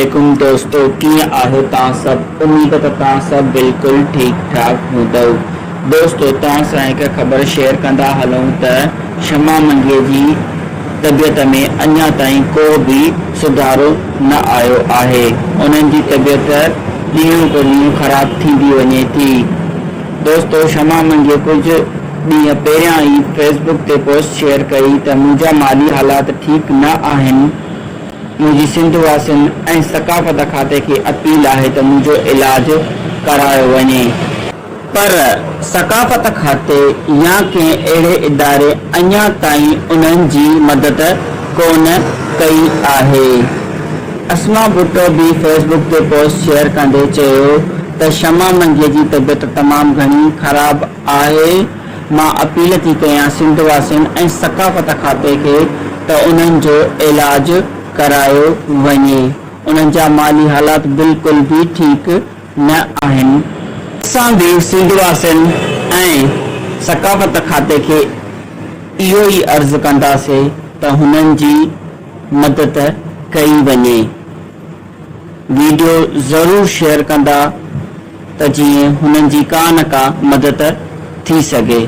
عليڪم دوستو ڪيئن آهيو توهان سڀ اميد ته توهان سڀ بلڪل ٺيڪ ٺاڪ هوندؤ دوستو توهان سان هڪ خبر شيئر ڪندا هلون ته شمع منگي جي طبيعت ۾ اڃا تائين ڪو به سڌارو نه آيو آهي انهن جي طبيعت ڏينهون ڪو ڏينهن خراب ٿيندي وڃي ٿي دوستو شمع منگي ڪجهه ڏينهن پهريان ئي فيس بڪ تي پوسٽ شيئر ڪئي ته منهنجا مالي حالات ٺيڪ نه آهن منهنجي سنڌ واسين ۽ ثقافت کاتي کي اپيل آهي ته منهنجو علاج ڪرايو وڃي. پر ثقافت کاتي يا ڪنهن اهڙي اداري اڃا تائين انهن جي مدد ڪونه ڪئي آهي. اسما ڀٽو به فيس بڪ تي پوسٽ شيئر ڪندي چيو ته شمع منگيء جي طبيعت تمام گهڻي خراب آهي. مان اپيل ٿي ڪيان سنڌ واسين ۽ ثقافت کاتي کي ته انهن جو علاج ڪرايو وڃي انهن جا مالي حالات بلڪل به ٺيڪ نه آهن. اسان به سنڌ واسين ۽ ثقافت کاتي کي اهو ئي عرض ڪنداسي ته هنن جي مدد ڪئي وڃي. ويڊيو ضرور شيئر ڪندا ته جيئن هنن جي ڪا نه ڪا مدد ٿي سگهي.